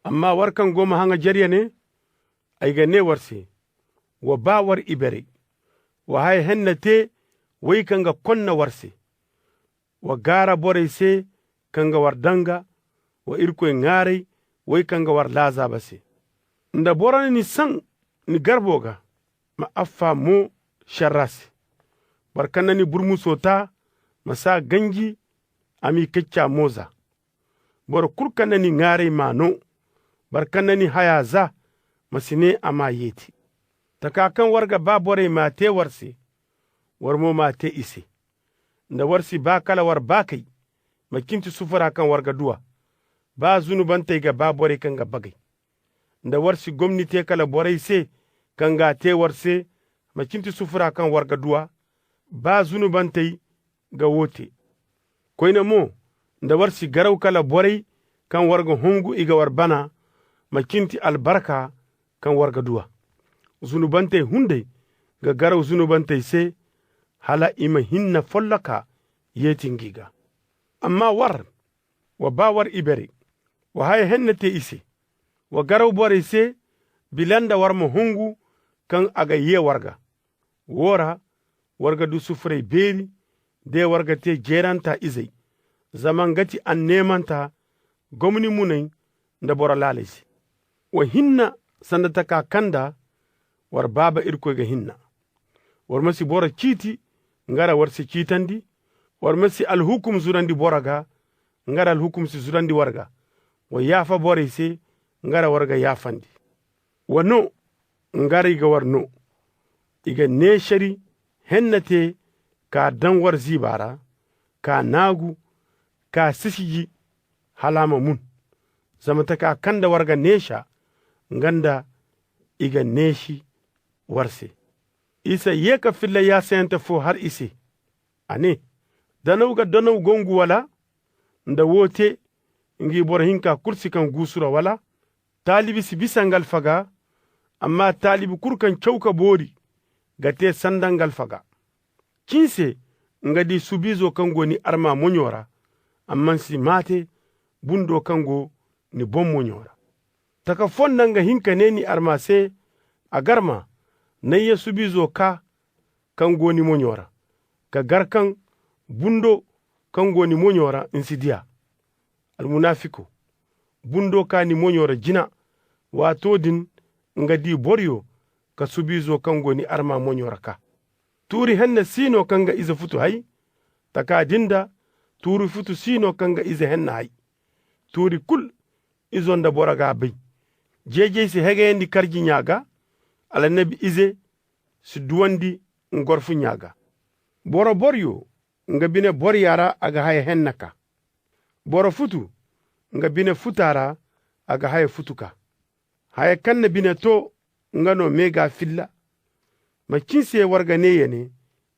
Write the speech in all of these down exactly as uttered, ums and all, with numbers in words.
Amma war kaŋ go ma haŋajer ya ne, ay ga ne war se, wa baa war iberey. Wa haya henna te wey kaŋ ga konna war se. Wa gaara borey se kaŋ ga war danga. Wa irkoy ŋaaray wey kaŋ ga war laazaaba se. Nda boro na ni saŋ ni garbo ga, ma affaa mo šerra se. Boro kaŋ na ni burmuso ta, ma si a ganji. A m'i kacca mo za. Boro kulu kaŋ na ni ŋaaray m'a no. Boro kaŋ na ni haya za, ma si ne a m'a yeeti. Taka kaŋ war ga ba borey m'a te war se, war mo m'a te i se. Nda war si ba kala war baakey, ma cinti sufura kaŋ war ga du a. Ba zunubantey ga ba borey kaŋ ga bagay. Nda war si gomni te kala borey se kaŋ g'a te war se, ma cinti sufura kaŋ war ga du a. Ba zunubantey ga wo te. Koyne mo, nda war si garaw kala borey kaŋ war ga hongu i ga war bana, ma cinti albarka kaŋ war ga du a. Zunubantey hunday ga garaw zunubantey se, hala i ma hinna folloka yeeti ngi ga. Amma war, wa ba war iberey. Wa haya henna te i se. Wa garaw borey se, bila nda war ma hongu kaŋ a ga ye war ga. Wo ra, war ga du sufuray beeri, de war ga te jeeranta izey. Zama nga ti anneemanta gomni munay nda boro laaley se. Wa hinna sanda taka kaŋ nda war baaba irkoy ga hinna. War ma si boro ciiti, nga ra war si ciitandi. War ma si alhukum zurandi boro ga, nga ra alhukum si zurandi war ga. Wa yaafa borey se, nga ra war ga yaafandi. Wa no, nga ra i ga war no. I ga neesari henna te, k'a daŋ war ziiba ra, k'a naagu, k'a sisiji, hala a ma mun. Zama taka kaŋ nda war ga neesi a, nga nda i ga neesi war se. Isa ye ka filla yaasayante fo har i se. A ne, danaw ga danaw gongu wala? Nda wo te, ngi boro hinka kulu si kaŋ guusura wala? Taalibi si bisa nga alfaga. Amma taalibi kulu kaŋ caw ka boori ga te sanda nga alfaga. Cin se nga di subiizo kaŋ go ni arma moɲo ra, amma si maate bundo kaŋ go ni boŋ moɲo ra. Taka fonda nga hin ka ne ni arma se, a garma, nayya subiizo ka kaŋ go ni moɲo ra, ka gar kaŋ bundo kaŋ go ni moɲo ra ni si di a. Almunafiko, bundo ka ni moɲo ra jina. Waato din nga di boroyo ka subiizo kaŋ go ni arma moɲo ra ka. Tuuri henne si no kaŋ ga ize futu hay. Taka din da tuuri futu si no kaŋ ga ize henne hay. Tuuri kulu izo nda boro g'a bay. Jeejay si hegayandi karji ɲa ga. Alannabi ize si duwandi ngorfu ɲa ga. Boro boroyo nga bine boroya ra a ga haya henna ka. Boro futu nga bine futa ra a ga haya futu ka. Haya kaŋ na bine to nga no me ga filla. Ma cin se war ga ne ya ne,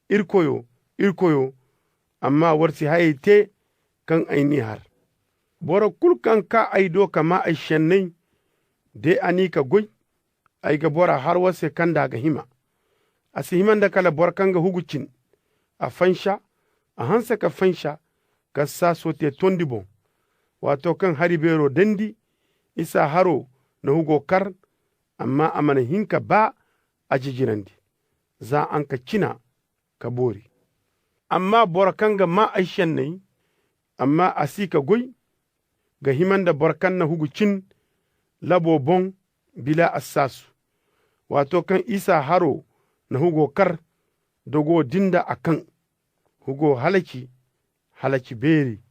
irkoyo, irkoyo. Amma war si hayey te kaŋ ay n'i har. Boro kulu kaŋ kaa ay do ka maa ay senney, de a n'i ka goy, ay ga bora har war se kaŋ nda a ga hima. A si hima nda kala boro kaŋ ga hugu cin. A fansa, a hanse ka fansa, ka saaso te tondi boŋ. Waato kaŋ hari beero dandi, isa haro na hugo kar, amma a mana hin ka baa a jijirandi, za a nga cina ka boori. Amma boro kaŋ ga maa ay senney, amma a si ka goy, ga hima nda boro kaŋ na hugu cin labo boŋ bila assaasu. Waato kaŋ isa haro na hugo kar, dogo din da a kaŋ. Hugo halaci halaci beeri.